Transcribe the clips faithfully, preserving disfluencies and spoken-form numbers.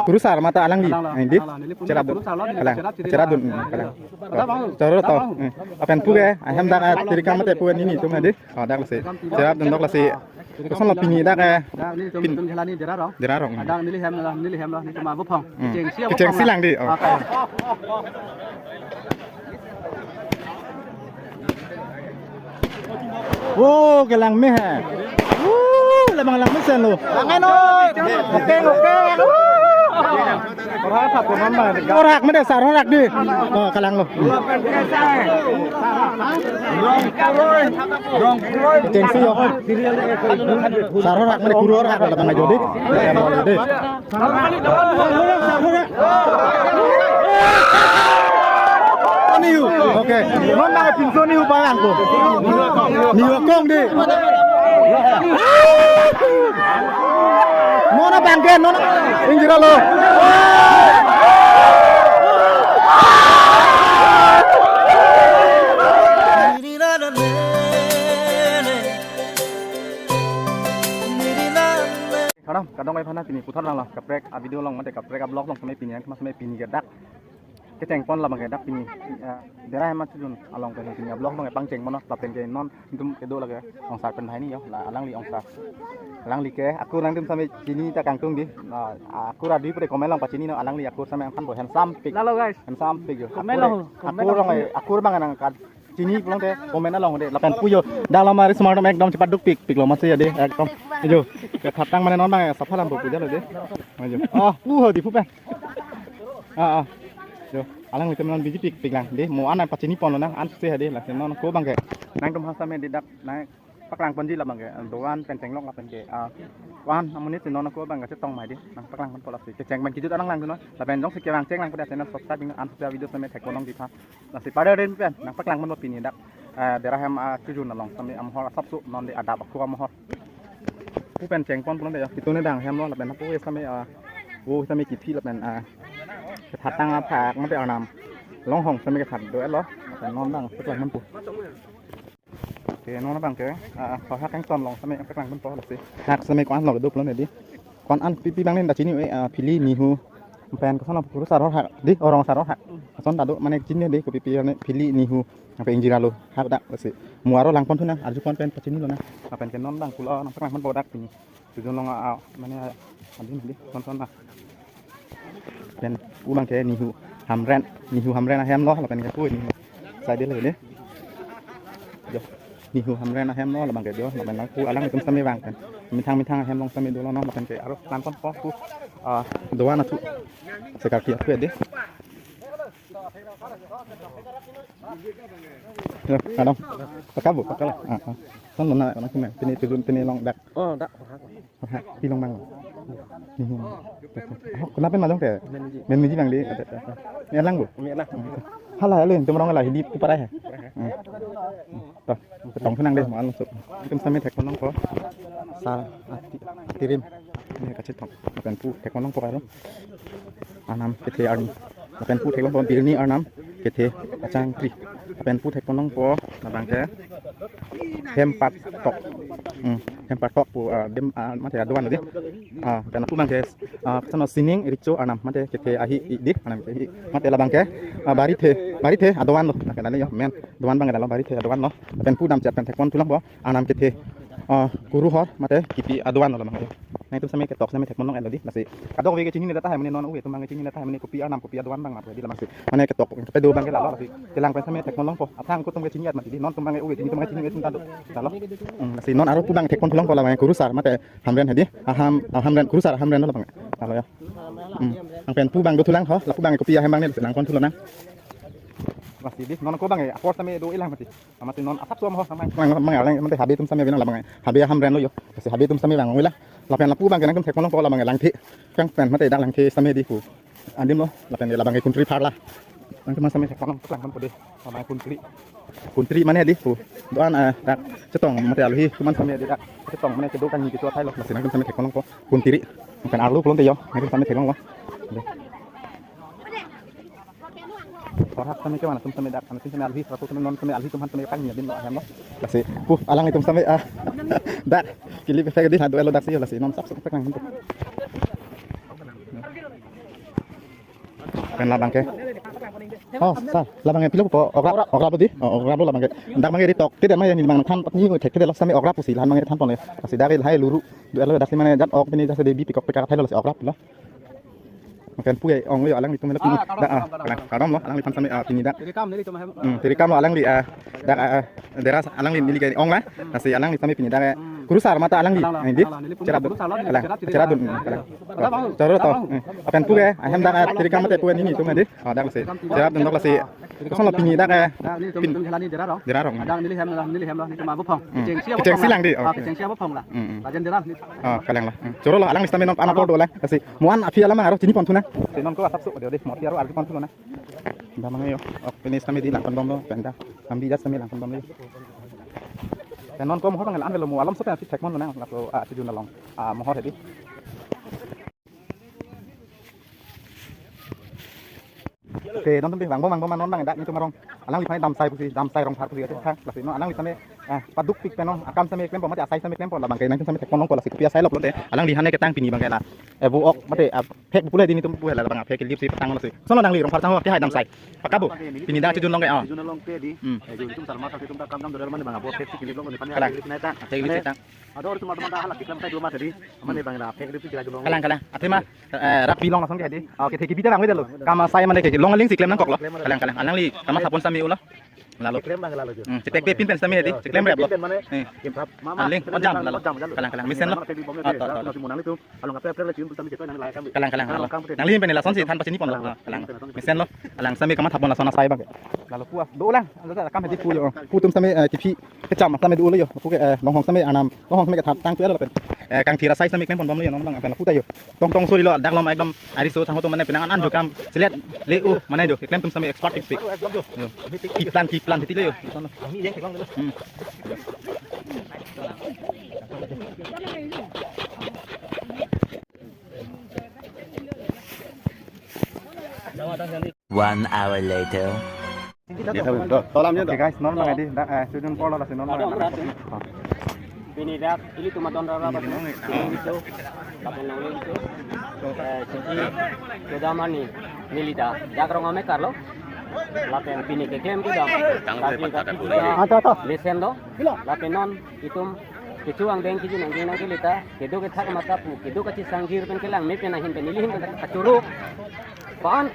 Kurusar mate alangli, alangli, eh, di? Alangli, neli pu Cherap dun. Kurusar lo, neli kalang, cherap, cherap dun, cherap. Hmm, kalang. Cherap, bang. Choro to, cherap, bang. Hmm. Lapen pu ke, ahem dak, ah, tirikam mate pu nini atum hedi. Oh, dak lasi. Cherap dun dok lasi. Kosonlo pini dak, eh, dak nelitum pin- nelitum jela ni Dera Rong. Dera Rong. Ah, dak neli hem lo, neli hem lo, nelitum abuphong. Hmm. Kechengsi abuphong. Kechengsi lang di, oh. Ah, kalang. Oh, kelang me he. Oh, labang lang mesen lo. Angan o. Oke, oke. Orhak thap konon ma. Orhak mede sar orhak di. Oh, kalang lo. Kechengsi yo. Sar orhak mede kuru orhak labang ajo di. Di. Nihu. Oke. Non bang pinso nihu bang ko. Nihu kong di. Nona bang ke, nona. Injira lo. Kadang, kadang mai phana pini puthot lang lo. Kaprek a video along mate kaprek a vlog along sampai pini yang sampai pini ke dak kecheng pon labang ke dak pini, eh, Dera Hem Archujun along ke pini a vlog along pangcheng mono lapen ke non nelitum kedo lake ongsar pen banghini yo, la alangli ongsar. Alangli ke akur nangtum sampai chini ta kangtung di. Ah, akur adi pure comment along pachini non, alangli akur sampai angthan bo handsome pik. Lalo guys. Handsome pik yo. Comment akur, along, comment akur along. Along, eh, akur bang nang kat chini pulote comment along de lapen pu yo. Dak lamari smart ekdom chepaduk pik, pik lo masi ya de ekdom. Yo. Kethatang mane non bang sapha lam pu ja lo de. Yo. Oh, pu ho di pu pen. Ah, ah. Yo, alanglitum non B J P pik lang de, mo an pachini pon lo nang, an se ha de, lason non ko bang ke. Nangtum ha sampai di dak, nang paklang ponji labang ke, doan pen tenglok lapen ke, ah, wan amonit non ko bang ke chetong mai di, nang paklang pon pola si. Kecheng pen kejut alang lang no, lapen jongsi kevang cheng lang pada channel subscribe, an se video sampai thek ponong di tha. Lasi pada rin pen, nang paklang pon pini dak, eh, Dera Hem Archujun along, sampai amhor asapso, non di adap aku amhor. Pu pen cheng pon pulote yo, kitu ne dang hem lo lapen hapu sampai, ah, vo sampai kithi lapen, ah, kethatang aphak mate arnam longhong sampai kethat do lo lapen non dang paklang pon pu. Oke, non bang ke, ah, hak kangton along sampai paklang pon pu lasi. Hak sampai ko-an lo do pulote di. Ko-an pipi bang ne da chini, eh, ah, Phili, Nihu. Pen koson apu Kurusar orhak di, Rongsar orhak. Koson ta do mane chini di kopi pi ne Phili, Nihu. Apa injira lo hak dak lasi. Mo aro lang pon thu nang, arju pon pen pachini lo nang. Lapen ke non bang pulo nang paklang pon pu dak pini. Tujun long a, a, mane a, adi mane, son son na. Pen pu bang ke Nihu Hamren, Nihu Hamren ahem lo, lapen ke pu Nihu. Sai de le de. Jo. Nihu Hamren ahem lo, labang ke jo, lapen nang pu alanglitum sampai bang pen. Methang methang ahem along sampai dolo non, lapen ke aro lang pon pu pu. Ah, doan athu. Sekarki athu de. Ya, kadang. Pakabo, pakala. Ah, ah. Son lo na, anak kumen. Pini tujun, pini long dak. Oh, dak. Aha, pilong bang. Nihu. Oh, kenapa majong te? Menji. Menji bang di. Ate, ate. Ni alang bu? Ni alang. Hala, alen, tum rong la hidi kupara he. Kupara he. Hmm. Toh, ketong senang deh, makan masuk. Nelitum sampai thek ponong pu. Sar, ati, tirim. Ne kachetong. Lapen pu thek ponong pu karo. Arnam kethe arni. Lapen pu thek ponong pu birni arnam kethe achangkri. Lapen pu thek ponong pu labang ke Hempat Tok. Hmm, Hempat Tok pu, ah, dem, ah, mate adoan di. Ah, lapen pu bang ke, ah, koson sining richo arnam mate kethe ahi i di, arnam kethe ahi. Mate labang ke, ah, Barithe, Barithe adoan lo. Lapen ale yo, men doan bang ke dalo Barithe adoan lo. Lapen pu damchet pen thek pon thu lang pu. Arnam kethe, ah, Kuruhor mate kipi adoan lo labang. Nangtum sampai ketok sampai thek ponong lo di. Lasi kadokave ke chini ne data hai mane non uve atum bang ke chini data hai mane kopi arnam kopi adoan bang mate di labang si. Mane ketok kedo bang ke lalo lasi. Kelang pen sampai thek ponong pu. Aphrang ko atum ke chini at mati di. Non atum bang ke uve, chini atum ke chini uve atum ta do. Lalo. Hmm, lasi non aro pu bang thek pon thu lang pu labang Kurusar mate Hamren hedi. Aham, ah, Hamren, Kurusar Hamren lo labang. Lalo ya. Hmm. Nang pen pu bang do thu lang ho, lapu bang kopi ahem bang ne lang pon thu lo nang. Lasi di, non ko bang apor sampai do ilang mati. Amat non asapso mo sampai. Lang bang lang mate habe atum sampai bang labang. Habe Hamren lo yo. Lasi habe atum sampai bang wila. Lapen lapu bang ke nangtum thek ponong pu labang Langthe. Kang pen mate dak Langthe sampai di pu. Adim lo, lapen labang Kuntri Pharla. Nangtum sampai thek ponong lang pon pu di. Labang Kuntri. Kuntri mane di pu. Doan, eh, dak chetong mate alohi atum an sampai di dak chetong mane kedo kangni kecho athai lo. Lasi nangtum sampai thek ponong pu. Kuntri. Lapen arlo pulote yo. Nangtum sampai thek ponong pu. Orhak tame ke mana tum tame dak, tame tum tame alhi, satu tame non tame alhi tum han tame pang ya din lo ahem lo. Lasi, pu, alanglitum tame, ah, dak, kili pepek di hadu elo dak si lasi non sap sap pek nang. Pen labang ke. Oh, sir, labang ke pilo po, okra, okra po di. Oh, okra po labang ke. Dak bang ke di tok, tidak mah ya ni bang than pat ni ko thek tidak lo tame okra pusi, lahan bang ke than pon ya. Lasi dak lahai luru, dua lo dak si mane jat ok pini jat se debi pikok pekak thai lo lasi okra po lo. Makan pu ya, ong yo alanglitum lo pini. Ah, dak, ah, kardom, kardom, kardom. Kardom lo, alangli than tame, ah, pini dak. Jadi kam neli tum hem. Hmm, jadi kam lo alangli, ah, dak, ah, ah, deras alangli neli ke ong la. Lasi alangli tame pini dak, eh, kurusar mata alangli. Kalang, kalang, ini di. Kalang, neli pun cherap dun. Kurusar lo, kalang, cherap dun, kalang. Kalang, kalang. Choro to. Kalang. Hmm. Akan pu ke, ahem dak, ah, jadi kam mate pu ini tum di. Oh, dak lasi. Cherap dun dok lasi. Kosonlo pini dak, eh, dak neli tum, pin- tum jalani Dera Rong. Dera Rong. Dak neli hem, neli hem lo, neli tum abophong. Hmm. Kechengsi abophong. Kechengsi lang di, oh. Ah, kechengsi abophong la. Hmm, hmm. Lajen Dera. Oh, kalang la. Hmm. Choro lo, alangli tame non pan apor do la. Lasi, muan aphi alam aro chini pon thu na. Si non ko asap su, de, de, moti aro arju pon thu na. Dak bang yo. Ok, pini tame di langpon bom lo, pen dak. Lambi jat tame langpon bom lo. Pen non ko mohor bang an velo mo alom so pen thek pon lo na, lapu, ah, chejun along. Ah, mohor hedi. Oke, non tame bang bom, bang bom, non bang dak nelitum arong. Alangliphan damsai pusi, damsai Rongphar pusi ate thang, lasi non alangliphan, eh, paduk pik pen non, akam tame klem pon mate asai tame klem pon, labang ke nangtum tame thek pon nang ko lasi kopi asai lo pulote, alangli hane ketang pini bang ke la. Eh, bu ok mate, ah, phek bu pule di nelitum bu hela labang phek kelip si petang lo si. Kosonlo alangli Rongphar tang ho, ke hai damsai. Paka bu. Pini dak chejun along ke, ah. Chejun along ke di. Hmm. Eh, jun tum sarma sa tum ta kam dam dodar mane bang abo phek si kelip lo ni pan. Kalang. Kelip nai ta. Phek kelip si tang. Ado tum tum ta halak klem sai dua mas di. Mane bang la phek kelip si kelip lo. Kalang, kalang. Athema, eh, rapi long langsung ke di. Oke, thek kebi ta bang lo. Kam asai mane ke long aling si klem nangkok lo. Kalang, kalang. Alangli kam athapon tame ulo. Lalo. Klem bang lalo jo. Hmm, chetek pe pin pen tame di. Cheklem rep lo. Pin pen mane. Eh. Kim thap. Mama. Aling, ojam, lalo. Ojam, ojam. Kalang, kalang. Mesen lo. Mama, pegi bom. Oh, oh, oh. Lalo si monang nelitum. Along ape April le June tame kita nang lai kami. Kalang, kalang, kalang. Along kam pute. Nangli pen lason si than pachini pon lo. Kalang. Kalang. Mesen lo. Kalang tame kam athapon lason asai bang. Lalo pu a. Do lang. Alo ta kam hedi pu yo. Pu tum tame, eh, kipi kecham tame do lo yo. Pu ke, eh, longhong tame anam. Longhong tame kethap tang tu alo pen. Eh, kangthir asai tame klem pon bom lo yo non bang pen pu ta yo. Tong tong sori lo dak lom ekdom ari so thang to mane penang an an jo kam. Selet le u mane jo klem tum tame expert expert. Yo. Kiplan kiplan hedi le yo. Hmm. One hour later. Oke guys, non bang di dak, eh, chejun apor lo lasi non bang. Pini dak ilitum adon rara ba. Pini itu. Lapen longle itu. Eh, jadi kedam ani neli ta dak rong amekar lo. Lapen pini keklem kedam. Kaki kaki. Ata, ata. Lesen lo. Lapen non itum kecho angdeng kejun angdeng nangkele ta, kedo kethak mata pu, kedo kachisangjir pen kelang me pen ahin pen neli ahin pen kachoro. Pan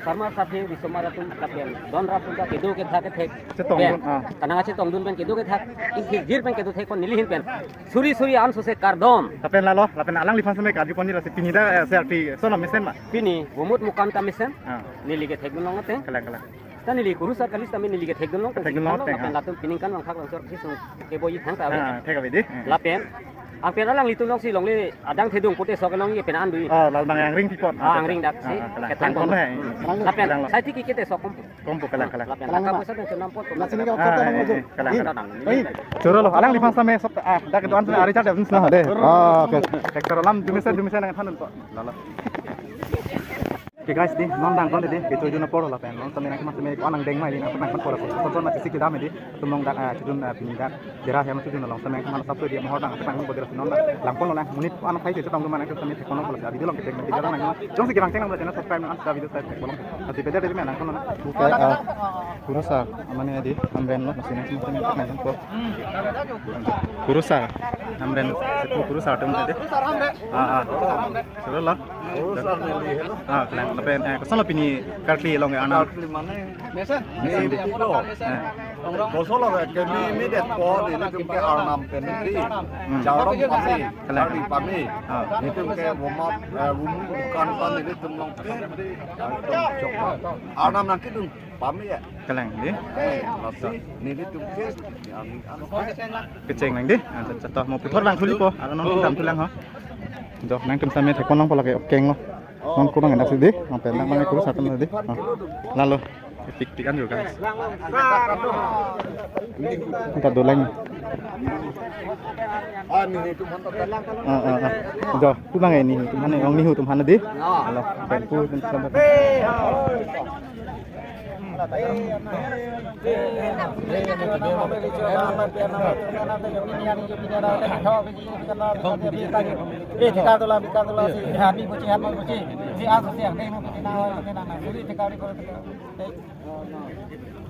sarma sarthe bisomar atum lapen don rap atum ta kedo kethak kethek. Chetong pen dun, ah. Kanang chetong dun pen kedo kethak, ingjir pen kedo thek pon neli ahin pen. Suri suri an sose kardom. Lapen lalo, lapen alangliphan tame karju pon di lasi pini dak, eh, selfie, so lo mesen ma? Pini, bumut mukam ta mesen. Ah. Neli kethek dun long ateng. Kalang, kalang. Ta neli kurusar kali tame neli kethek dun long. Kethek dun long ateng, lapen ah. Latum pining kan bang phak bang sor kisung keboi thang ta. Ah, thek abi di. Lapen. Angpen alanglitum long si longle adang thedung pute sok long ye pen an dui. Oh, lal bang angring pipot. Ah, angring dak si. Ah, ah, kalang. Kethang pon. Kalang, kalang. Lapen. Kalang lo. Sai tiki kete sok kompo. Kompo kalang, kalang. Lapen. Kalang, kalang. Naka poisa dan senam pot. Nasi ni ka ah, eh, eh, kalang, kalang. Oi. Choro lo, alangliphan tame sok, ah, dak itu an tame ari chat ya, nah, de. Ah, oke. Sektor alam dumesen dumesen nang thanun po. Lalo. Oke guys, di non dang kon di, kecho chejun apor lapen non tame nang kemas tame ko anang deng mai di nang pernah kon pora kon kon mati siki dam di, tum long dak, ah, chejun, ah, pini dak, Dera hem chejun along tame kemas sab tu di mohor dang pernah kon bodera non dang, langpon lo nang, monit an khai chetong dum nang tame thek pon lo, video long ketek video long nang, jongsi kerang chenam channel subscribe nang, video subscribe pon lo, ati beda dari mana kon lo nang. Oke, ah, kurusar, amane di, Hamren lo, masih nang kemas tame pernah kon. Kurusar, Hamren, sepu kurusar tum di. Ah, ah. Sudah lah. Kurusar neli helo. Ah, kalang. Lapen, eh, kosonlo pini karkli along ke arnam? Karkli mane? Mesen. Mesen di. Mesen lo. Eh. Kosonlo ke, kemi mi det po, nelitum ke arnam pen di. Hmm. Jarom pame. Kalang. Karkli pame. Ah. Nelitum ke warm up, eh, warm up bukan pan nelitum long. Arnam nangkedun. Pame ya. Kalang di. Eh, lasi nelitum ke. Kecheng lang di. Ah, contoh mo puthot lang thuli po. Aro non dam thulang ho. Jo, nangtum tame thek pon nang pola ke okeng lo. Non ko bang dak si di. Nang pen nang bang kurusar atum di. Ah. Lalo. Tik tik an juga. Kita dolang. Ah, ah, ah. Jo, tu bang ini. Tum han ni, ong ni hu tum han di. Lalo. Pen ku tum tum. Eh, thekar dola, thekar dola si, hami buci, hami buci. Si asu si, ang dei mo buci na, na, na, na, suri thekar di ko, thekar. Eh.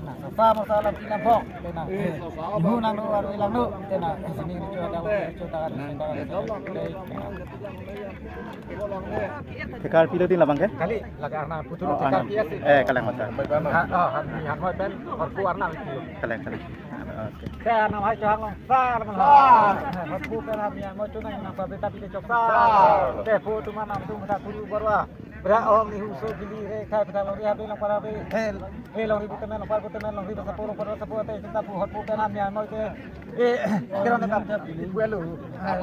Na, sa, sa, mo sa, lam, tinam, phong. Tena. Ihu nang do, aru ilang do. Tena. Sini rico ada, rico ada, rico ada. Thekar pilo din labang ke? Kali, lagi arna putu. Oh, thekar arna. Pia si. Eh, kalang mata. Ha, oh, han, han mo pen, horpu arna. Kalang, kalang. Ah, oke. Te, arna hai chang long. Sa, arna hai. Horpu pen arna mo chunang nang sa beta bita chok sa. Te, pu tu mana tu mata kuru barwa. Bra ong ni huso gili re khai pita longri habe longpar habe. Hel. Eh, longri butemen longpar butemen longri basa polo polo sapo te kita pu horpu pen arna mo te. Eh, kira na ta. Kuelo.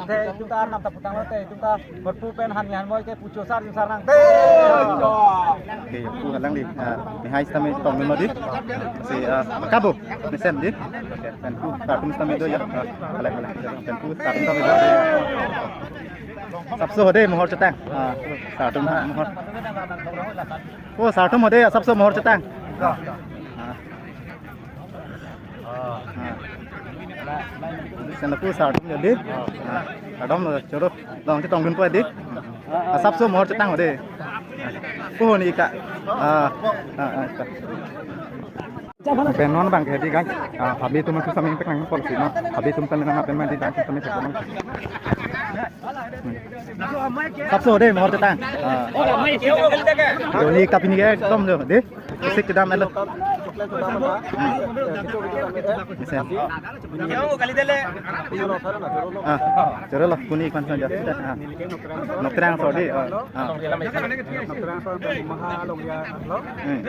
Te, itum ta arnam ta putanglo te, itum ta horpu pen han han mo ke pucho sar sar nang te. Oke, pu halang di. Ah, ni hai sitame tong modi. Si, ah, kabo, mesen di. Oke, pen pu sartum sitame do ya. Ah, alek, alek. Pen pu sartum sitame do. Sapso hode mohor chetang. Ah, sartum mohor. Oh, sartum hode sapso mohor chetang. Ah. Ah. Sen lapu sartum jadi. Ah. Kadom lo, choro. Dong chetong dun po di. Ah, sapso mohor chetang hode. Ko ni ka. Ah. Ah, ah, ka. Pen non bang ke di kan. Ah, habe atum tu saming pek nang pol si no. Habe atum saming nang pen man di dan saming pek nang. Sapso hode mohor chetang. Ah. Doni kapini ke tom jo de. Isik kedam elo. Mesen. Ah, choro lo, kuni ikwan saja. Ah. Nokterang so di. Ah. Ah. Hmm.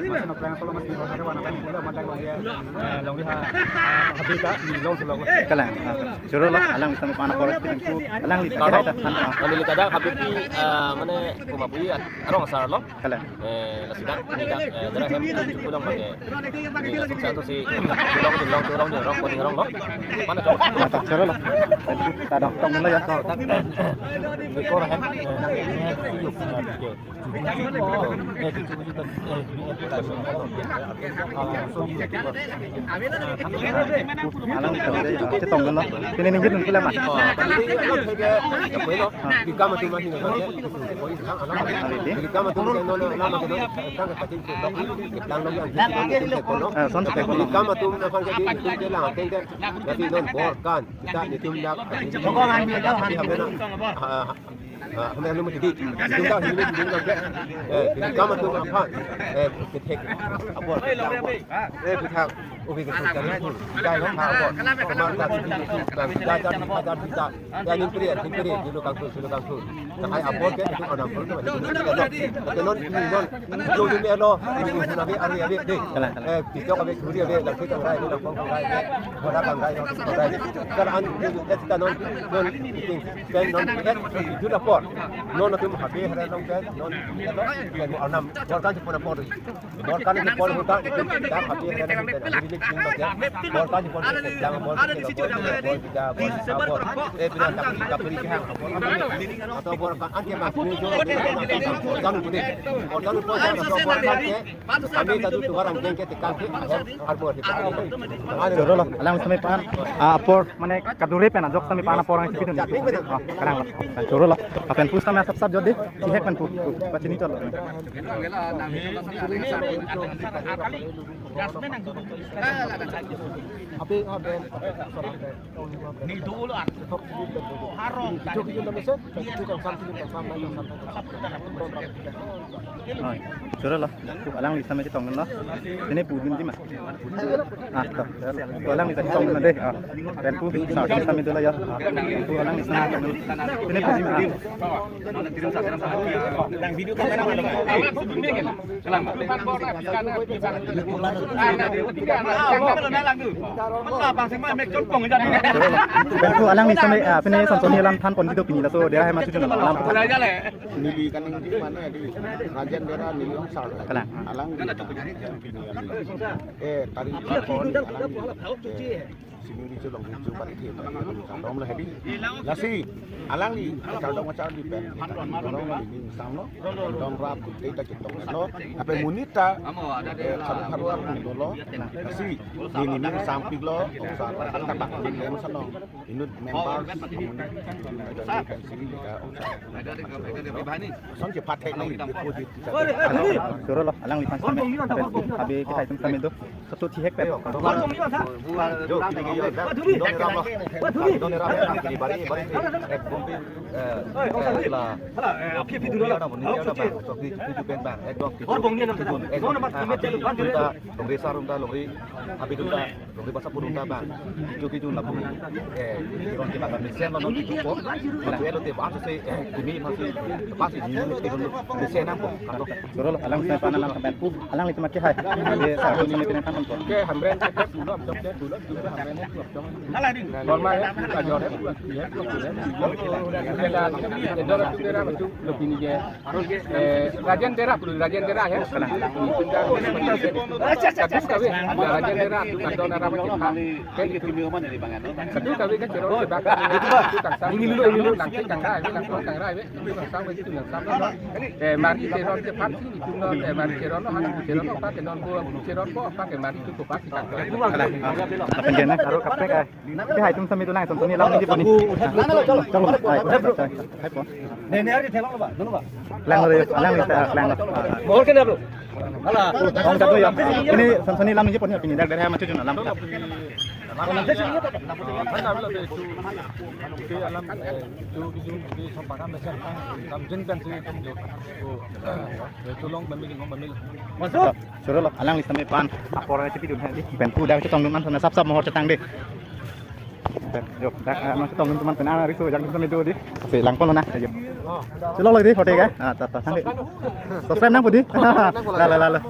Kalang. Ah. Choro lo, alang bisa mana koras pintu. Alang di. Kami kadang habis di, eh, mana kumapui arong asar lo. Kalang. Eh, lasidak, nidak, eh, dara hem, cukup dong pakai. Ini langsung satu si, tulong, tulong, tulong, tulong, kuning rong lo. Mana coba? Mata choro lo. Tadong tong lo ya. Rekor hem. Alang tong de, chetong lo. Pini ninggit nun pula ma. Di kam atum masih nggak ada. Di kam atum ke non lama ke non. Tang ke pating ke dok. Tang lo yang. Ah, son ke kono. Di kam atum na kan ke di ke lang teng ke. Jadi non bor kan. Kita ni tum dak. Jokong han mi dau han. Ah, ah, hame lu mesti di. Tum dak ni tum dak. Eh, di kam atum aphan. Eh, kethek. Abor. Eh, pithak. Oke, kita cari itu. Kita yang tahu. Kemar dak di, dak di, dak di, dak di. Ya, ning pri, ning pri, dulu kangkung, dulu kangkung. Nah, hai abor ke, itu orang pun tu, itu orang pun tu. Tapi non, non, jo di melo, ini pun abi, abi, abi, deh. Kalang, kalang. Eh, pisau abi, duri abi, lagi kang rai, lagi kang rai, lagi kang rai. Kalau an, eh, kita non, non, itu, kan non, eh, itu lapor. Non, nanti mau habis, ada non, kan, non, eh, non, kan mau anam, bukan cuma lapor. Borkan ke pon huta, dak hati hati dak hati dak hati dak hati. Borkan ke pon ke jang bor ke bor ke bor ke bor. Eh, pina dak kapri ke hang bor. Atau borkan anke mas ni jo borkan pun ni. Borkan pun jang borkan ke. Kami tadi tu orang jeng ke tekan ke. Arbor kita. Choro lo, alang sitame pan. Ah, apor. Mane kadure pen ajok sitame pan apor nangchipidun. Ah, kalang lo. Choro lo. Lapen pu sitame asap sap jodi. Chihek pen pu. Pachini cholo. Ape, ape. Ni dolo ar. Harong. Oi, choro lo. Alang sitame chetong lo. Ini pudun di ma. Ah, to. Alang kita tong na deh. Ah. Pen pu sa sitame dolo ya. Ah. Pu alang sitame. Ini pu di ma. Nang video kamera. Pen pu alang sitame, ah, pini son son ni alam than pon gitu pini laso dia hai ma chuchun alam. Neli kaning di mana di Rajen Dera neli ong sar. Kalang. Alang di. Eh, tari. Sini di cholong di jumpa di thema di kardom lo hedi. Lasi alangli kardom kacharli pen kardom lo di ning samlo. Kardom rap kute ta chetong lo. Ape monit ta, eh, kharu kharu arlo lo. Lasi di ning sampik lo. Ongsa ta bak di lem sanong. Inut member song ke pathek nang di pojit. Choro lo, alangliphan same. Abe kita itum same do. Satu cihek pe. Longri basa purun ta bang. Kiju kiju lapu. Eh, rong ke bang mesen lo non kiju po. Lapu elo te bang se, eh, kumi masih pasti ni mesen nang po. Kando. Choro lo, alang same pan alam kapen pu. Alanglitum ke hai. Ade sa ko ni pine kan po. Ke Hamren ke pulo, jok ke pulo, Hamren ke pulo. Normal ya, ajo ya. Eh, Rajen Dera, Rajen Dera ya. Satu kawin, Rajen Dera, tu kan dona rawa kita. Satu kawin kan choro kita. Ini dulu, ini dulu, nanti kang rai, nanti kang rai, nanti kang rai. Eh, mari choro ke pasti, itu non, eh, mari choro no, hana choro no, pakai non, buah choro ko, pakai mari itu ko pasti kang rai. Apa jenis? Taruh kapek, eh. Ke hai itum same do lang, Sonsoni alam ningje pon ni. Chalo, chalo. Hai, hai, hai po. Ne, ne, ari thelong ba, dulu ba. Lang lo, lang lo, lang lo. Mohor ke na bro. Ala. Ong jatuh ya. Ini Sonsoni alam ningje pon ni, pini dak dari hai macu jun alam. Ke alam, eh, itu, itu, itu sompakan besar, tam jin kan sih, tam jo. Oh, eh, tolong pamil, ngom pamil. Masuk. Choro lo, alangli same pan apor chepi dun hedi. Pen pu dak chetong dun man sana sap sap mohor chetang de. Pen, jo, dak, ah, chetong dun man pen ana riso jang same do di. Se lang pon lo na, jo. Chalo lo di hotel ka. Ah, ta, ta, sang di. Subscribe nang pu di. La, la, la, la.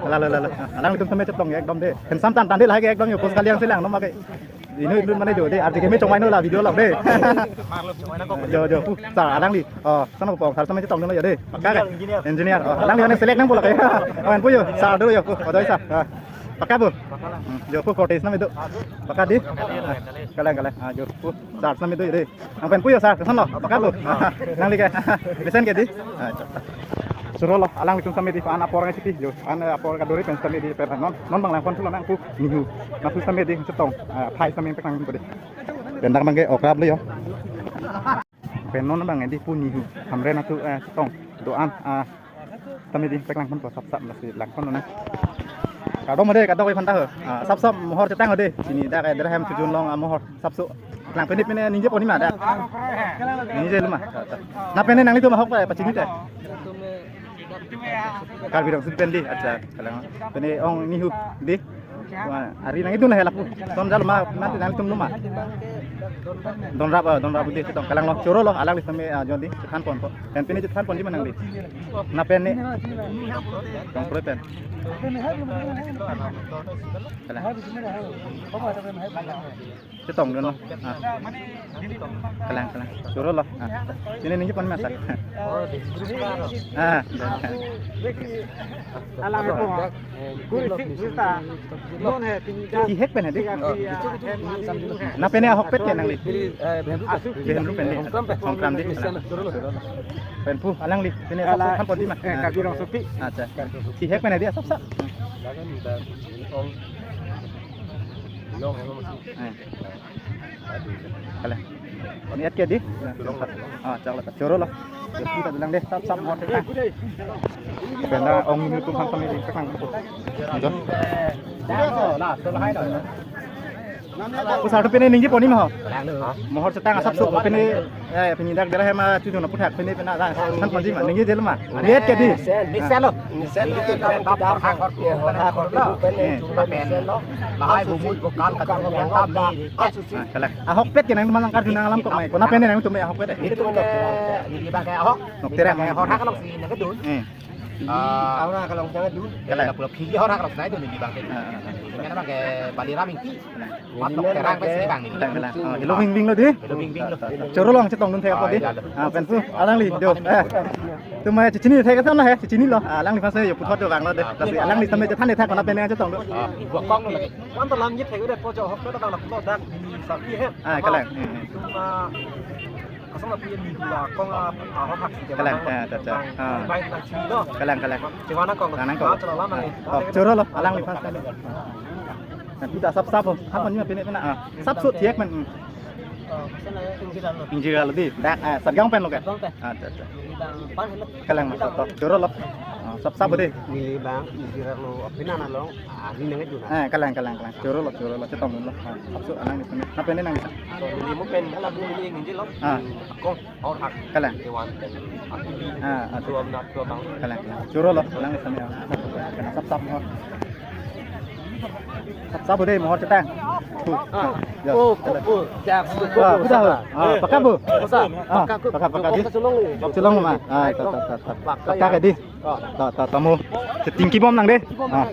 La, la, la, la. Ah, alanglitum same chetong ya ekdom de. Handsome tan tan de lahai ke ekdom yo post kaliang selang no make. Inut inut mane jo de, arti keme chongmai no la video lok de. Jo, jo, pu, sir, alangli. Oh, sana po, sir, same chetong no jo de. Pakka ke? Engineer. Engineer. Oh, alangli mane select nang po lok ke. Oh, en pu jo, sir, do jo, pu, oh, doi sir. Ah. Pakka pu. Hmm, jo, pu, forty nam itu. Pakka di. Kalang, kalang. Ah, jo, pu, sir, same itu jo de. Nang pen pu jo, sir, kesan lo. Pakka pu. Nangli ke. Besen ke di. Ah, choro lo, alanglitum same di, an apor ngai siti, jo, an apor kadori pen same di, pen non, non bang lang pon thu lo nang pu, nihu, na thu same di, chetong, ah, phai same pekang pu di. Pen dak bang ke okrap lo jo. Pen non bang di pu nihu, Hamren atu, eh, chetong, do-an, ah, same di, peklang pon po sap sap, masi lang pon lo nang. Kadom de, kadom iphanta ho. Ah, sap sap mohor chetang ho de. Sini dak ke Derhem Chujun along, ah, mohor. Sapso. Lang pene pene ningje pon ni ma dak. Ningje lo ma. Na pene nanglitum ahok pa pachini te. Karbi Riso Pen di, acha, kalang. Pene ong nihu di. Wah, ari nangtum hela pu. Ton jalo ma, nanti nanglitum lo ma. Don rap, ah, don rap di chetong kalang lo. Choro lo, alangli same, ah, jon di, chethan pon po. Pen pene chethan pon di ma nangli. Na pene. Tong pro pen. Kalang. Chetong dun lo. Ah. Kalang, kalang. Choro lo. Ah. Sini ningje pon ma sir. Ah. Alang ko. Kuri sik sita. Non he, tinggal. Cihek pen hedi. Na pene ahok pet ke nangli. Behenu pen di. Songkram di. Pen pu alangli. Pene sap sap pon di ma. Eh, Karbi Rongsopi. Acha. Cihek pen hedi sap sap. Eh. Kalang. Niat ke di? Ah, chak lo, choro lo. Kita bilang deh, sap sap mohor chetang. Pena ong nihu tum phan same di chetang. Pu sir, to pene ningje pon ni ma ho. Mohor chetang asap so pene, eh, pini dak Derhem Chujun aputhak pene pena than pon di ma ningje jelo ma. Niat ke di? Mesen lo. Mesen lo. Lahai bumui ko kan kacang. Ah, kalang. Ahok pet ke nangtum langkar junang alam kok mai. Kona pene nangtum ahok pet. Itu ke, ini pakai ahok. Nok terang. Ahok hak lo sini nang kedun. Eh. Ah, aura kalong jangan dun. Kalang. Ada pulau Phili orang harus naik dun di bangke. Ah, ah, ah. Ini memang ke Bali Raming. Kalang. Matlok terang ke sini bang ini. Kalang, kalang. Oh, helo bing bing lo dei. Helo bing bing lo. Choro lo, chetongdun thek apo dei. Ah, iya, iya. Ah, pensi alangli do. Eh. Tum mai chechini thek ason lo he, chechini lo. Ah, alangli pas yo puthot do bang lo dei. Lasi alangli tame chethan thek kona pen chetongdun. Ah, dua kong lo lagi. Wan ta lam jit thek udah pojok hok ta bang lo dak di sapi he. Ah, kalang. Hmm, hmm. Tum, ah, Kasong api ni hula kong a, a, hok hak si. Kalang, jaman ah, ta, ta. Bang, ah. Bang, bang, sini lo. Kalang, kalang. Cewana kong. Kalang kong. Chala lama ni. Oh, choro lo, alangli pas. Nanti ta sap sap, oh. Apa ni pene pene, ah. Sap sut thiak man. Hmm. Oh, kasana injir lo. Injir lo dei. Dak, ah, Satgaon pen lo ke? Satgaon pen. Ah, ta, ta. Bang, pan lo. Kalang mas to. Choro lo. Ah, sap sap dei. Ni bang, injir lo, api nana lo. Ah, ni nang itu na. Eh, kalang, kalang, kalang. Choro lo, choro lo, chetongdun lo. Ah, sap sut alangli sini. Apa ini nang? So, ni mo pen, hala bu ni injir lo. Ah. Kong. Or hak. Kalang. Dewan. Aki bi. Ah, ah. Dua benar, dua bang. Kalang, kalang. Choro lo, kalang sama ya. Sap sap mohor. Sap sap dei mohor chetang. Tuh. Ah. Ya. Oh, kalang. Oh, ya. Ah, udah. Ah, paka bu. Paka. Ah, paka, paka, paka dei. Chelong ma. Ah, ta, ta, ta, ta. Paka ya. Paka dei. Ah. Ta, ta, ta mo. Chetingki bom nang dei. Ah.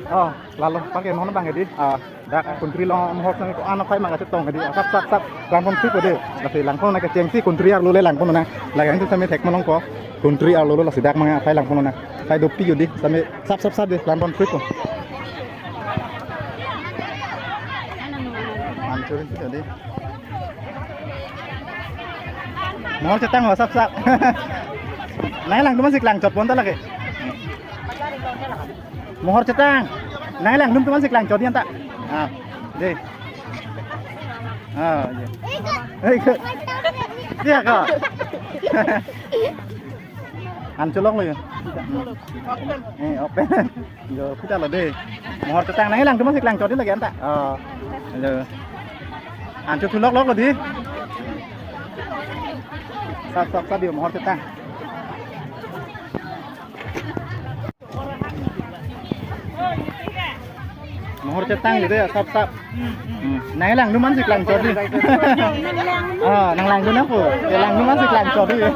Oh, lalo pakai mohor bang dei. Ah. Dak country along mohor sang ko ano kai manga chetong dei. Sap sap sap. Langpon thupo dei. Lasi langpon na kechengsi country arlo le langpon na. Lagang tu sami thek malong ko. Country arlo lo lasi dak manga kai langpon na. Kai dopik yo dei. Sami sap sap sap dei. Langpon thupo. Anchurin tu dei. Mohor chetang ho sap sap. Nai langdun si klangchot pon ta lake. Mohor chetang. Nai langdun tu man si klangchot dei anta. Ah, dei. Ah, iya. Hei, ke. Dia ka. An cholok lo ya. Eh, open. Yo, kita lo dei. Mohor chetang nai langdun man si klangchot dei lake anta. Oh. Hello. An cho thulok lok lo dei. Sap sap sap yo mohor chetang. Mohor chetang gitu ya, sap sap. Hmm. Nang langdun man si klangchot dei. Ah, nang langdun apo? Ya langdun man si klangchot dei.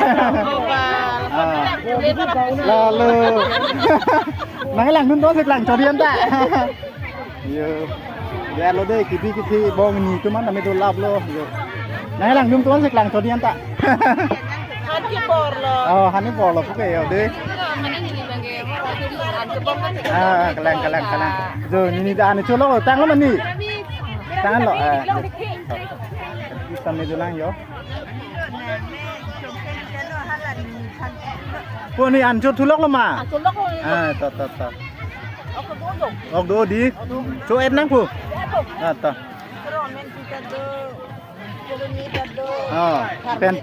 Ah. Lalo. Nang langdun tu si klangchot dei anta. Yo. Ya lo dei, kibi kithi bong ni tu man kami tu lap lo. Yo. Nang langdun tu si klangchot dei anta. Han ke bor lo. Oh, han ke bor lo, puke yo dei. Mane ni bang ke, han ke bor kan. Ah, kalang, kalang, kalang. Jo, ni ni dah ane cholok lo, tang lo mani. Tang lo, eh. Bisa me julang yo. Pu ni an cho thulok lo ma. An cholok lo. Ah, to, to, to. Ok do dei. Cho et nang pu. Ah, to. Oh, pen.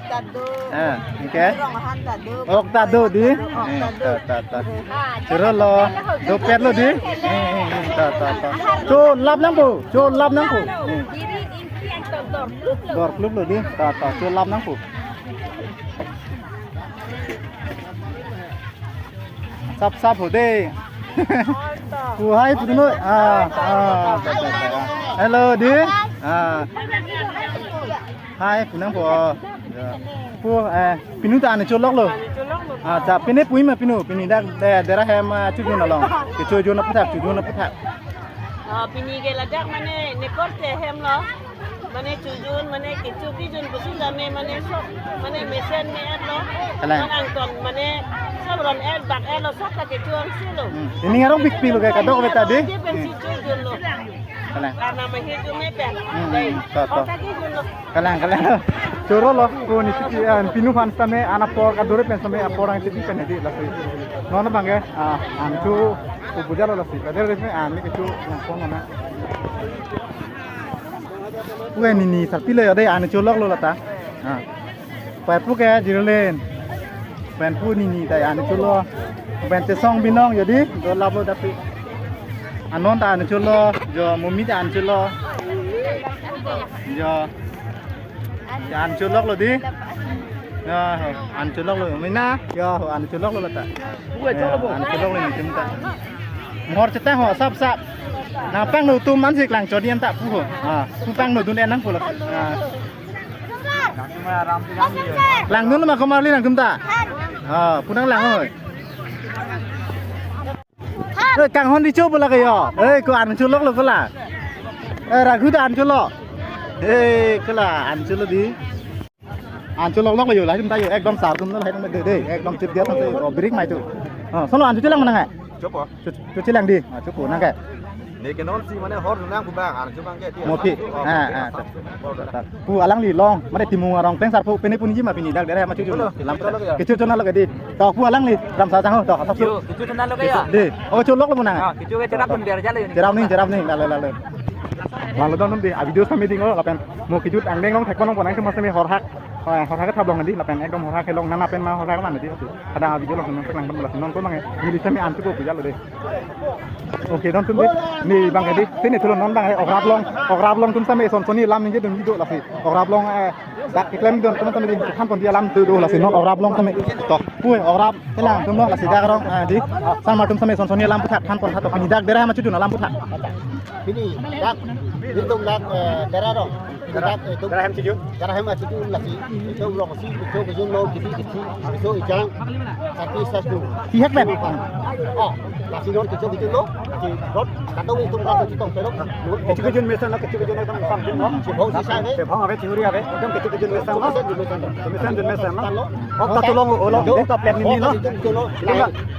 Ah, okay. Ok ta do dei. Eh, ta, ta, ta. Choro lo. Dopet lo dei. Eh, eh, eh, ta, ta, ta. Cho lap nang pu. Cho lap nang pu. Eh. Dor klup lo dei. Ta, ta. Cho lap nang pu. Sap sap ho dei. Pu hai pu no. Ah, ah. Hello dei. Ah. Hai pu nang pu. Ya. Pu, eh, pinu ta ane cholok lo. Ah, ta pine pu ma pinu, pini dak de dera hem, ah, chojun along. Ke chojun aphuthak, chojun aphuthak. Ah, pini ke ladak mane ne korte hem lo. Mane chojun, mane kecho kejun pusi tame mane sok, mane mesen me-et lo. Kalang. Mane angton, mane sabron et, bak et lo, sok ta kecho angse lo. Hmm. Ini ngarong bikpi lo kayak kadok beta dei. Dia pensi chojun lo. Kalang. Karena mane chojun me pen. Hmm, hmm, to, to. Oh, kaki jun lo. Kalang, kalang. Choro lo, ko ni tiki, ah, pinu aphan sitame, an apor kadure pen sitame, apor ang tiki pen dei lasi. Non bang ke, ah, an cho, ko buja lo lasi. Kadure pen, ah, ni kecho, yang pon mana. Pu ke ni ni sarpi lo yo dei, an cholok lo lata. Ah. Pai pu ke jirlen. Pen pu ni ni ta an cholo. Pen Tesong Binong yo dei, do lap lo dapik. Anon ta an cholo, jo Mumi ta an cholo. Jo. An cholok lo dei. Ya, an cholok lo. Mina, ya, an cholok lo lata. Ya, an cholok lo ni tim ta. Mohor chetang ho, sap sap. Nangpangno atum man si klangchot dei anta pu ho. Ah, pu pangno dun en nang pu lo. Ah. Langdun ma komarli nangtum ta. Ah, pu nang lang oi. Eh, kanghon richo bola kayo. Eh, ko an cholok lo kola. Eh, Raghu ta an cholo. Eh, kola an cholo di. An cholok lok lo yo, lahai ta yo, ekdom sar atum lo lahai ta de de, ekdom chip dia ta, oh, break mai tu. Oh, sono an cholang mana ngai? Chopo. Cho, cholang di. Ah, chopo nang ke. Ne ke non si mane hor nang ku bang, an chobang ke dia. Mopi. Ah, ah. Pu alangli long, mane Timung arong pleng sar pu pene punji ma pini dak dere ma chuchu. Lam kecho chona lagi di. To pu alangli ram sa jang to. Yo, kecho chona lagi ya. Di. Oh, cholok lo mana ngai? Ah, kecho ke cherap pun biar jalo ini. Cherap ni, cherap ni, lale lale. Lalu don di, a video sami ding lo lapen mo kejut angdeng long thek ponong ponang cuma sami horhak. Oh, horhak ke thablong di lapen ekdom horhak ke long nana pen ma horhak mana di. Kadang video long nang lang pon bola non ko mangai. Neli sami an chopo puja lo de. Oke, don tum di. Ni bang di. Sini tulon non bang ograp long. Ograp long atum sami son soni lam ningje dun do lasi. Ograp long, eh, dak keklem don atum sami di than pon di alam tu do lasi non ograp long sami. To. Pu ograp kelang atum lo lasi dak rong, eh, di. Samar atum sami son soni alam puthak than pon tha to pini dak dera ma chuchu alam puthak. Pini dak, pini tum dak, eh, dera rong. Pini dak, eh, tum dera hem chuchu. Dera hem chuchu lasi. Tum rong si, tum kejun lo, kiti kiti, tum ijang. Sati satu. Tihek pen. Oh, lasi non kecho kejun lo, lasi rot, kadung itum dak kejun tong pero. Kecho kejun mesen lo, kecho kejun ekdom sam kejun lo. Chibong sisa ave. Chibong ave, churi ave. Ekdom kecho kejun mesen lo. Mesen jun mesen lo. Hok ta tulong ulo, hok ta plek ni lo.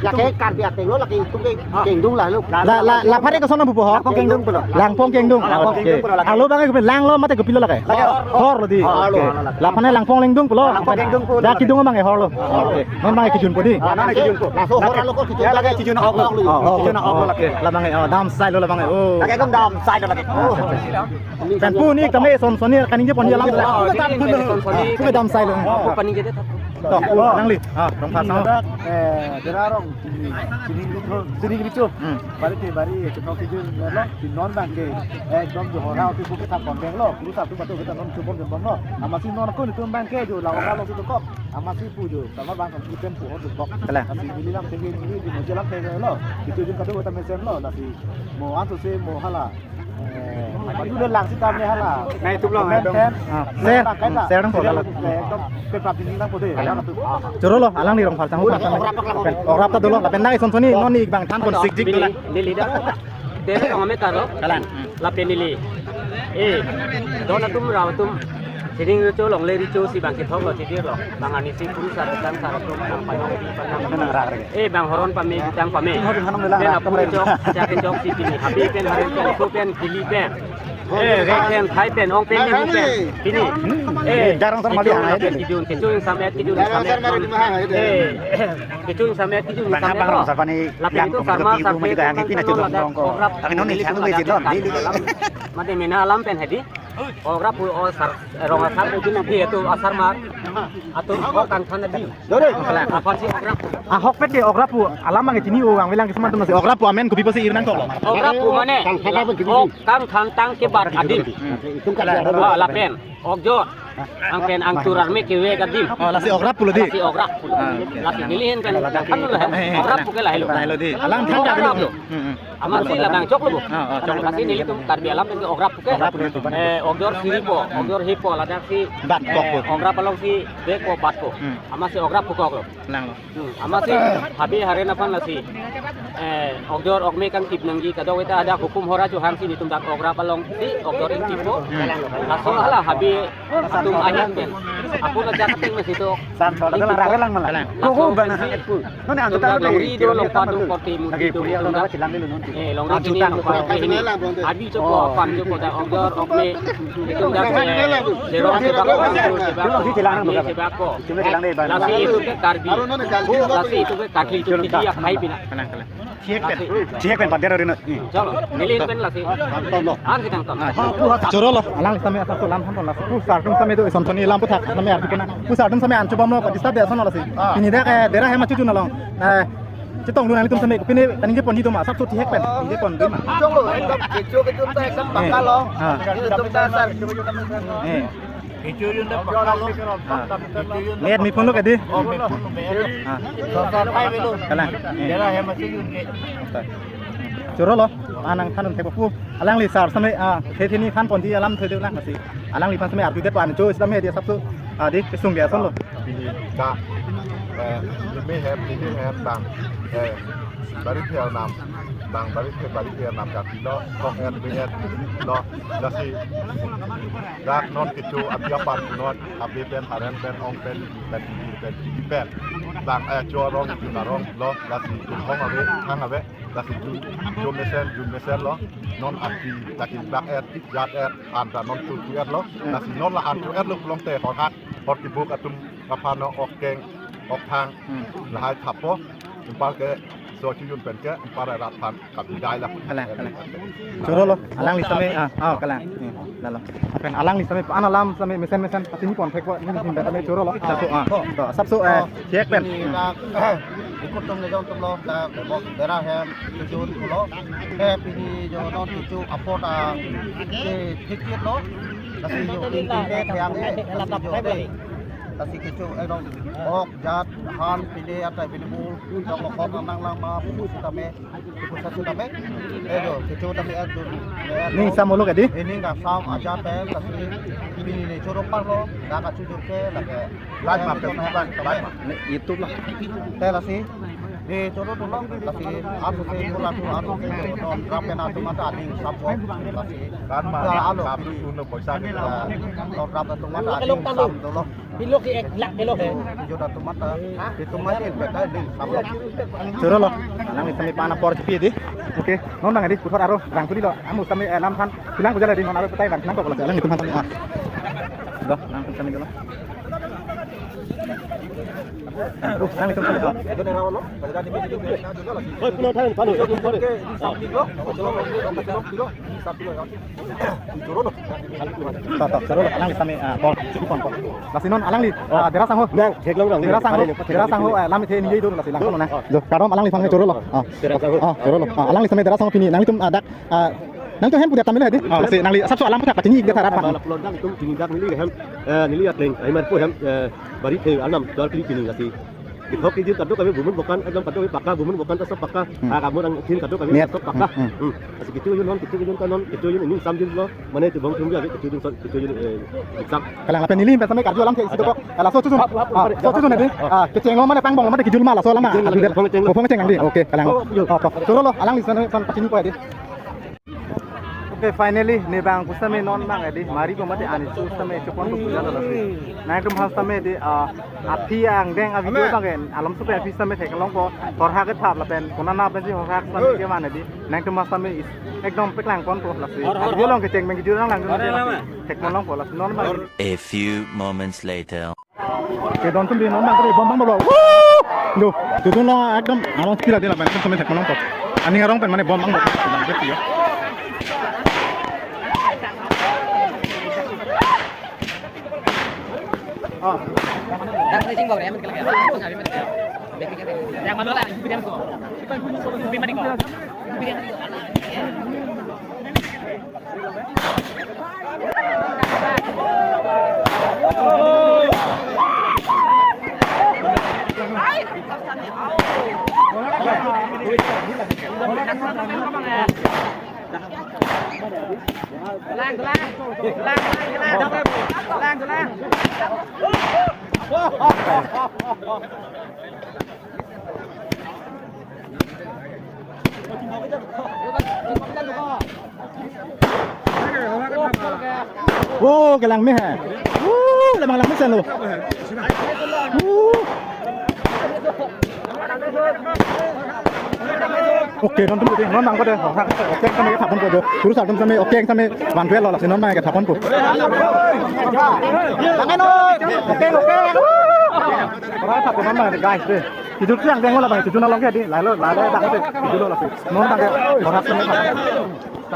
Lake Karbi ateng lo, lake itum ke kengdung lahelo. La, la, la phare koson pupo ho? Langpong kengdung pulo. Langpong kengdung. Langpong kengdung pulo lake. Alo bang ke lang lo mate kopilo lake? Lake hor lo di. Hor lo, oke. Hor lo lake. La phane Langpong lengdung pulo. Langpong kengdung pulo. Dak kidung bang hor lo. Oke. Non bang kejun po di. Ah, non kejun po. Laso hor alo ko kejun. Ya lake kejun hok lo. Oh, oh, kejun hok lo lake. Lake. La bang, oh, dam sai lo la bang. Oh. Lake ekdom dam sai lo lake. Oh. Pen pu ni kami son soni kaningje pon alam. Oh, ini son soni. Pu dam sai lo. Oh, pu kaningje det. To, pu alangli. Ah, rong phar sang. Dak, eh, dera rong sini, sini richo, sini richo. Hmm. Bari te bari, eh, chenok kejun lo, si non bang ke, eh, ekdom jo hora oti pu kita pon beng lo, guru satu batu kita non chupon beng lo. Amatsi non ko nitum bang ke jo lawan lo tu kok. Amatsi pu jo, sama bang kan iten pu hor tu kok. Kalang. Amatsi neli lam tege neli di moje lam tege lo. Itu jun kadu kota mesen lo, lasi mo antu se mo hala. Eh, madu de lang sita me hala. Nai tup long, eh. Pen, pen. Ah, share, share dong, share dong. Eh, ekdom pepa ding lang pode. Choro lo, alangli rong phar sang. Ograp ta dolo, lapen nang son soni non ni bang than pon sik jik dola. Neli, neli dak. Dere rong ame karo. Kalang. Lapen neli. Eh, don atum rao atum. Sining richo longle richo si bang kethok lo chidir lo. Bang ani si puru sar tang sar atum bang panong di panong. Nang rak rak. Eh, bang horon pame, bang pame. Pen apun chok, chak chok si pini. Habi pen, haren pen, so pen, kili pen. Eh, rek pen, thai pen, ong pen, ni pen. Pini. Eh, jarang sama dia. Kejun, kejun samet, kejun samet. Eh, kejun samet, kejun samet. Bang, bang, rong sarpani lapen itu sarma sarpe juga yang itu na chudong dong ko. Tapi noni siang tu bejit don. Mate mena alam pen hedi. Ograp pu o sar, rong asar pu jin nang pi atu asar mar. Atu o kangthan adi. Dore. Apa si ograp pu? Ahok pet de ograp pu. Alam mang chini o ang velang kisman tum si ograp pu amen kopi pasi ir nangkok lo. Ograp pu mane. Kangthan pu kidi. O kangthan tang ke bar adim. Itu kan. Ah, lapen. Ogjor. Angpen angtur arme kevek adim. Oh, lasi ograp pulo di. Lasi ograp pulo. Ah, oke. Lasi neli hen kan. Kan lo hen. Ograp pu ke lahelo. Lahelo di. Alang than dak lo. Hmm, hmm. Amatsi labang chok lo bo. Ah, ah, chok lo. Amatsi nelitum Karbi alam pen ke ograp pu ke. Ograp pu ke. Eh, ogjor siri po, ogjor he po, ladak si, bat kok po. Eh, ograp along si bek po bat po. Hmm. Amatsi ograp pu kok lo. Lang lo. Hmm. Amatsi habi haren aphan lasi. Eh, ogjor okme kangtip nangji kadokave ta ada hukum hora chuhang si nelitum dak ograp along si ogjor ingtip po. Hmm. Laso hala habi atum ahin pen. Apun ajak ting masi to. San to, lang, lang, lang, lang. Lang. Koko bana hang epu. None antu ta longri do, longpa do, korte muti do, longri chilang de lo non. Eh, longri chilang de lo non. Abi chopo, apan chopo, dak ogjor okme. Itum dak, eh, jerong sebak ko, jerong sebak ko. Itum chilang de bana. Lasi itum ke Karbi. Lasi itum ke Karbi itum ke dia khai bina. Kalang, kalang. Chihek pen, chihek pen pader rin. Chalo, neli pen lasi. Tom lo. An kitang tom. Choro lo, alang sami asap so lam than pon lasi. Pu sar atum sami do son soni lam puthak sami arju kena. Pu sar atum sami an chobam lo, disturb de son lasi. Pini dak, eh, dera hem achu chun along. Eh, chetong dun nangtum sami pini kaningje pon di doma asap so chihek pen. Ningje pon dun ma. Chong lo, ekdom kecho kecho ta ekdom paka lo. Ah. Ini tum ta sar. Eh. Ah. Net mi phone lo ke di? Ah. Kalang. Eh. Choro lo, anang than un thepo pu. Alangli sar sami, ah, the the ni than pon di alam the de lang masi. Alangliphan sami arju det pan cho Islam he dia sabsu. Ah, di kesung dia son lo. Ka, eh, limi hem, limi hem bang. Eh, bari phel nam. Bang barit ke barit ke nam kaki lo, kok et be et lo, lasi dak non kecho api apan non, api pen haren pen ong pen pen pen pen. Bang eh cho rong jun arong lo, lasi jun hong ave, hang ave, lasi jun jun mesen jun mesen lo, non api laki bak et, jat et, anta non tu tu et lo, lasi non la an tu et lo pulote hor hak, hor kibuk atum kapano ok keng, ok thang, lahai thapo, impal ke so chiyun pen ke, impal rat phan. Kapi dai la. Kalang, kalang. Choro lo, alangli sitame, ah, ah, kalang. Hmm, lalo. Pen alangli sitame, an alam sitame, mesen mesen, pachini pon thek po, neli him sitame choro lo. Sapso, ah, to, sapso, eh, chek pen. Pini dak, ikut tum le jong tum lo, dak, bok, bera hem, tujun, kulo. Eh, pini jo non tuju, apot, ah, ke, thik thik lo. Lasi jo, tin, tin, ke, yang, eh, lasi jo, eh. Lasi kecho, eh, dong, ok, jat, han, pini, atai, pini, bul, jong, lo, kok, nang, lang, ma, bu, sitame. Ning sam olo kadi? Ning ka sam aja pen, lasi pini ne choro parlo, dak kachujur ke, lake. Live ma, live, live ma. Ne YouTube la. Te lasi, ne choro dolo, lasi, asu se, mula tu, asu se, don, rapen atum mata, ning sam ko, lasi. Kan ma, alo, kam tu, no, poisa ke, don, rap atum mata, ning sam dolo. Pilo ki ek lakh kilo he. Joda tomat, ah. Di tomat ini beda di. Choro lo. Alangli sitame pen apor chipi di. Oke. Non bang di puthot aro rang tuli lo. Amu sitame, eh, lam than. Bilang ko jala di non aro petai bang nang ko lo. Alanglitum than than. Ah. Do, nang than than lo. Aduh, alanglitum than than. Oi, puno than, palu. Ta, ta, choro lo, alangli sitame, ah, bol, si pon pon. Lasi non alangli, ah, dera sangho. Nang, theklong nang. Dera sangho, dera sangho, ah, lam the ni do lasi lang kono na. Jo, kardom alangli sitame choro lo. Ah. Dera sangho. Ah, choro lo. Ah, alangli sitame dera sangho pini, nangtum, ah, dak, ah, nangtum hem pu det tame lo di. Ah, lasi nangli asapso alam puthak pachini ik det tha rat phan. Pala pulon dak itum chini dak neli hem, eh, neli akleng, ahimar po hem, eh, bari the anam, dor kli kini lasi. Kethok kejir kadokave bumun bokan, ekdom kadokave paka, bumun bokan ta sob paka. Hmm. Ah, kamu orang tin kadokave ta sob paka. Hmm, hmm. Hmm. Lasi kecho jun non, kecho jun ta non, kecho jun ning sam jun lo, mane chubong chumbi ave kecho jun son, kecho jun, eh, sam. Kalang lapen neli pen sitame karju alam ke isi dokok. Laso chojun. Hap, hap, ah, hap, so chojun hap, di. Hap. Ah, kecheng lo mane pangbong lo mane kejul ma laso alam ma. Kejul, kejul, kejul. Bopong cheng di. Oke, kalang. Oh, kejul. Oh, to. Choro lo, alangli sitame pachini ko di. Okay, finally, ne bang pusitame non bang edi, mari ko mate ani su sitame chopon ko puja lo lasi. Nangtum aphan sitame di, ah, aphi angdeng a video bang en, alom supe aphi sitame theklong ko, horhak kethap lapen, konana pensi horhak sitame ke mana di, nangtum aphan sitame is, ekdom peklang pon ko lasi. Hor, hor, video hor. Long kecheng bang kejur lang lang. Hor, hor, hor. Thek malong ko lasi non bang. A few moments later. Kedon atum di non bang kali bom bang bom. Woo! Do, dodun lo ekdom arong speed adi lapen sitame thek malong ko. Aning arong pen mane bom bang bom. Oh, kelang me hai. Oh, lamang lang mesen lo. Oh. Okay, non atum di, non bang ko de. Okay, sitame thapon ko do. Kurusar atum sitame, okay, sitame vanve lo lasi non bang ke thapon ko. Tangan oi. Okay, okay. Ora thapon non bang guys de. Kijul siang deng wala bang, kijul along ke di, lalo, lalo, dak ke, kijul along ke. Non dak ke, orang sini.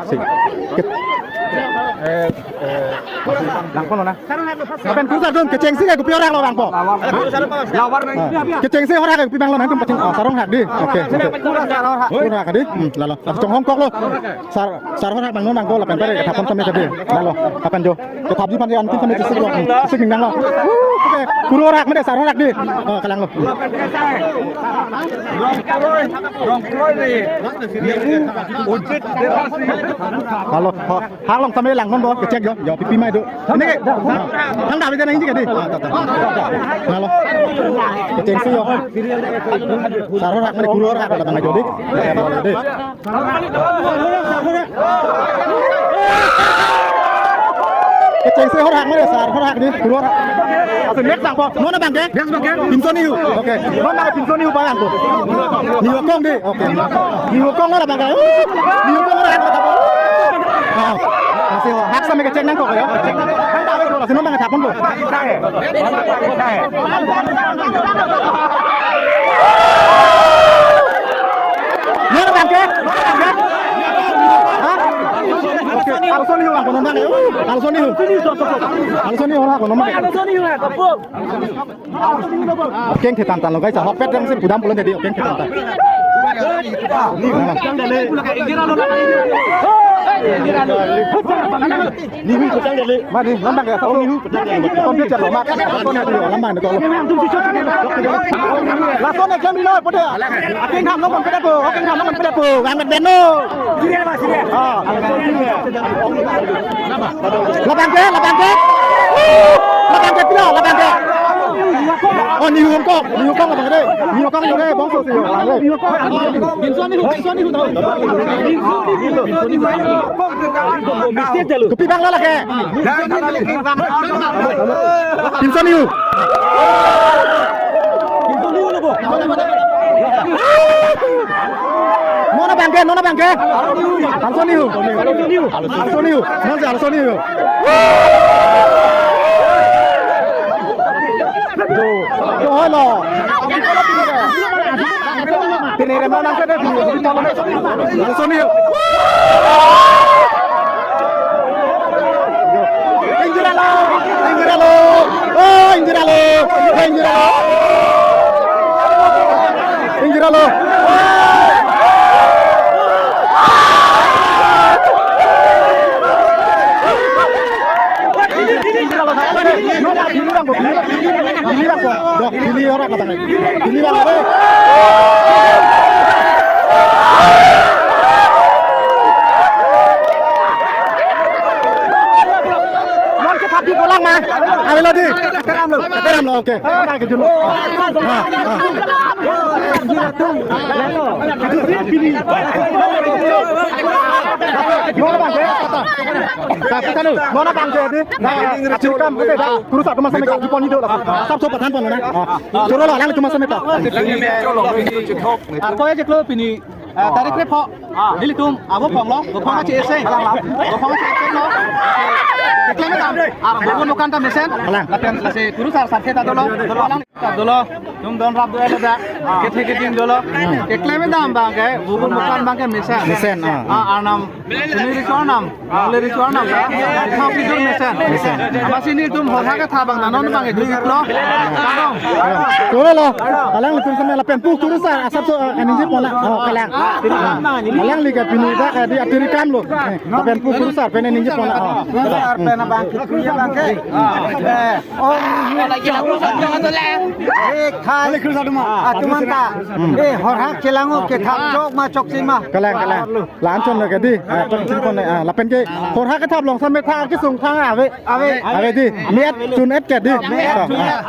Si. Ke- Eh, eh, lang kono na. Lapen kurusar atum, kechengsi ke kopi orang lo bang po. Lawar na. Ah. Kechengsi orang ke kopi bang lo nangtum pachini. Ah, sarong hak di. Okay, okay. Kurusar orang hak. Kurusar hak di. Hmm, lalo. Langsung hongkok lo. Sar, sarong hak bang non bang ko lapen pare thapon sitame tadi. Lalo. Lapen jo. Kethapji aphan antin sitame chisik lo. Hmm, chisik ning nang lo. Kuru horhak mane sar horhak dei. Oh, kalang lo. Halo, ha, hak long samai lang non bo, kechek jo, jo pipi mai do. Ini ke, ha, thangta bida nang ji ke dei. Ha, ta, ta. Halo. Kechengsi jo. Sar horhak mane kuru horhak labang jo dei. Ya, ya, dei. Kechengsi horhak mane sar horhak dei, kuru horhak. Aso next bang ko, non abang ke? Next bang ke? Pinso Nehu. Okay. Non abang Pinso Nehu abang ko. Nehu akong dei. Okay. Nehu akong non abang ke. Nehu akong non abang ke. Ah. Aso hak samai kechek nang ko ya. Aso non abang ke thapon ko. Non abang ke? Non abang ke? Ha? Okay. Arloso Nehu abang ko non abang ke. Arloso Nehu. Arloso Nehu horhak ko non abang ke. Akeng thetan tan lo guys, ahokpet rang si pudam pulang jadi akeng thetan tan. Nehu petang jadi. Mane, non abang ke, Nehu petang jadi. Komputer lo, mat. Lason aklem lo, pode. Akeng tham lo, komputer po. Akeng tham lo, komputer po. Bang beno. Ah. Labang ke, labang ke. Labang ke pilo, labang ke. Oh, Nehu akong, Nehu akong labang ke. Nehu akong labang ke, bongso si yo. Kopi abang lo lake. Pinso Nehu. Non abang ke, non abang ke. Arloso Nehu. Arloso Nehu. Non si Arloso Nehu. Jo, jo, halo. Pini rem nang sede, pini rem nang sede. Arloso Nehu. Ingjir alo, ingjir alo. Oh, ingjir alo. Ingjir alo. Ingjir alo. Ave lo dei. Kateram lo, okay. Ha, ha. Non abang ke, tata. Tata, tata, non abang ke dei. Nah, atirikam, okay, dah. Kurusar atum asamek kejapon dei do lah. Asapso pathan pon na. Choro lo, alanglitum asamek ta. Arko ya jeklo pini. Ah, tarik krepho. Nelitum avo phonglo, vo phong ache ese. Vo phong ache ese lo. Keklem dam. Ar vo mukan ta mesen. Kalang. Lapen si kurusar sarthe ta dolo. Dolo alang ta dolo. Tum don rap do elo da. Kethe keding dolo. Keklem dam abang ke, vo mukan abang ke mesen. Mesen, ah. Ah, arnam. Sini riso arnam. Nonle riso arnam. Thap itum mesen. Mesen. Amatsi nelitum horhak ketha abang na non abang ke jujut lo. Kadong. Choro lo. Alanglitum samai lapen pu kurusar asapso, eh, kaningje pon na. Oh, kalang. Alangli ke pini dak, eh, dei atirikam lo. Eh, lapen pu kurusar pen ningje pon na. Oh. Kurusar pen abang ke, abang ke. Eh, oh, eh, khali kurusar atum. Ah, atum anta. Eh, horhak chelang-o kethap chok ma chokche ma. Kalang, kalang. La-an chon lo ke dei. Ah, pangching pon, ah, lapen ke horhak kethap long samai tha kesung thang ave. Ave. Ave dei. Me-et chun-et ke dei. Me-et chun-et.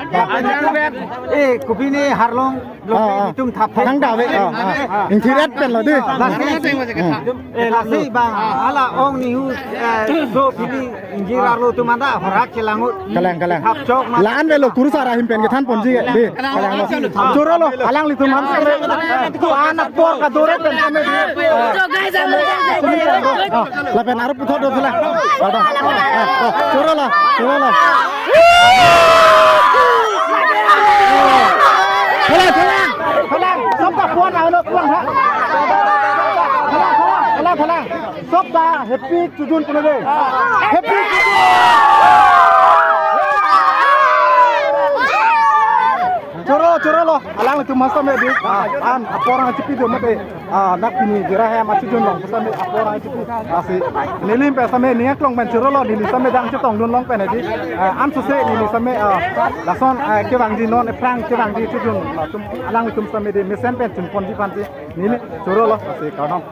Ah. Eh, kopine harlong lo, ah, ah, itum thap. Thang ta ave. Ah, ah. Ingthir-et pen lo dei. Lasi. Hmm. Eh, lasi abang. Hala ong Nehu, eh, so pini ingjir arlo atum anta horhak chelang-o. Kalang, kalang. Thap chok ma. La-an avelo kurusar ahin pen kethan ponji dei. Kalang lo. Choro lo, alanglitum ham samai. Ko anak por kadore pen samai dei. So, guys, I'm, ah, lapen arop puthot do thela. Choro lo, choro lo. Thela, thela, thela. Sob ta puan, ano puan ha. Thela, thela, thela, thela. Sob ta happy Chojun pule dei. Happy Chojun. Choro, choro lo, Alanglitum ma same di, ah, an apor nangchipi do mate, ah, nangpini Jirahem achijun along same apor nangchipi. Lasi neli pen same ning aklong pen chorolo, neli same dang chetongdun long pen di, ah, ansose neli same, ah, lason, ah, kevangji non aphrang kevangji chijun, ah, atum alanglitum same di mesen pen chunponji aphansi neli chorolo, lasi kardom.